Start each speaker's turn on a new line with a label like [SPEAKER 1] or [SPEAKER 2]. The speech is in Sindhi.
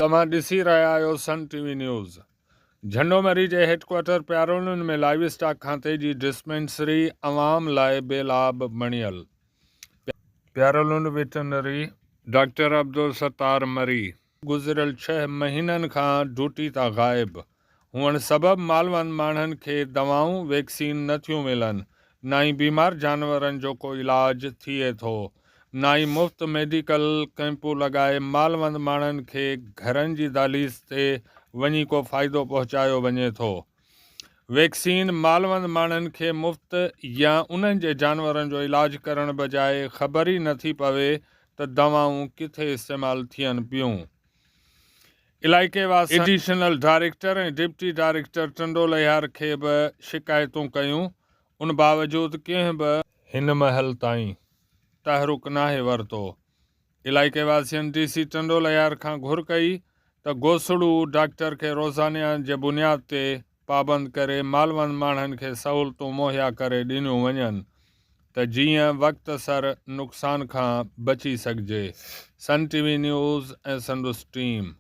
[SPEAKER 1] توهان ڏسي رهيا آهيو Sun T V news. Jhando Marri جي هيڊ ڪوارٽر پيارولن ۾ لائيو اسٽاڪ کاتي جي ڊسپينسري عوام لاء بي لاڀ بڻيل. پيارولن وٽرنري ڊاڪٽر عبدالستار مري گذريل ڇهه مهينن کان ڊيوٽي تان غائب هئڻ سبب مالوند ماڻهن کي دوائون، ويڪسين نه ٿيون ملن، نه ئي بيمار جانورن جو ڪو علاج ٿئي ٿو، نه ئي مفت ميڊيڪل ڪئمپون لڳائي مالوند ماڻهن کي گهرن جي دهليز تي وڃي ڪو فائدو پهچايو وڃي ٿو. ويڪسين مالوند ماڻهن کي مفت يا انهن جي جانورن جو علاج ڪرڻ بجاء خبر ئي نٿي پوي ته دوائون ڪٿي استعمال ٿين پيون. علائقي واسين additional director ۽ deputy director Tando Allahyar کي به شڪايتون ڪيون ان باوجود ڪنهن به هن مهل تائين تحرڪ ناهي ورتو. علائقي واسين ڊي سي ٽنڊو لهيار کان گهر ڪئي ته گوسڙو ڊاڪٽر کي روزاني جي بنياد تي پابند ڪري مالوند ماڻهن کي سهولتون مهيا ڪري ڏنيون وڃن ته جيئن وقت سر نقصان کان بچي سگهجي. سن ٽي وي نيوز ۽ سندس ٽيم.